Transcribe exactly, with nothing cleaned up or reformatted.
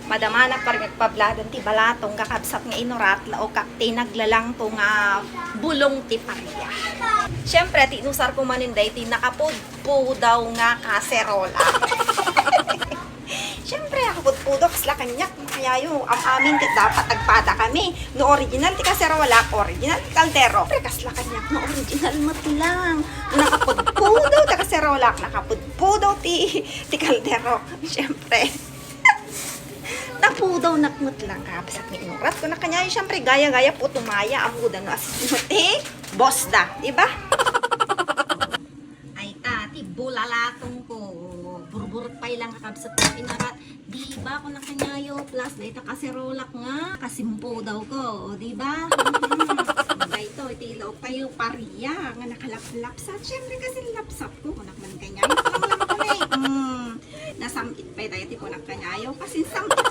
Madamana pa rin nagpabladan ti balatong kakabsat nga inurat, laokak ti naglalangto nga bulong ti paria. Siyempre, ti inusar ko manen daytoy nakapudpudaw nga kaserola. Siyempre, nakapudpudaw, kasla kaniak, kayayo, am-amin ket dapat agpada kami. No original ti kaserola, original ti kaldero. Siyempre, kasla kaniak, no original met lang. No nakapudpudaw ti kaserola, nakapudpudaw ti, ti kaldero. Siyempre. Napudawnak met lang, kabsat nga inurat ko na kaniayo. Siyempre, gaya-gaya po tumaya, ammoda no asino ti boss da, di ba? Ay ta, ti bulalatong ko, burburot pay lang, kakabsat nga inurat. Di ba, ko na kaniayo, plus dayta kaserolak nga, kasimpudaw ko, o, di ba? Mm. Daytoy, ti ilok tayo, paria, nga nakalaplapsat. Siyempre, kasinlapsat ko, kunak man kaniayo. Kunak man ko na eh. Mm. Nasam-it pay tayo ti kunak kaniayo. Kasi samit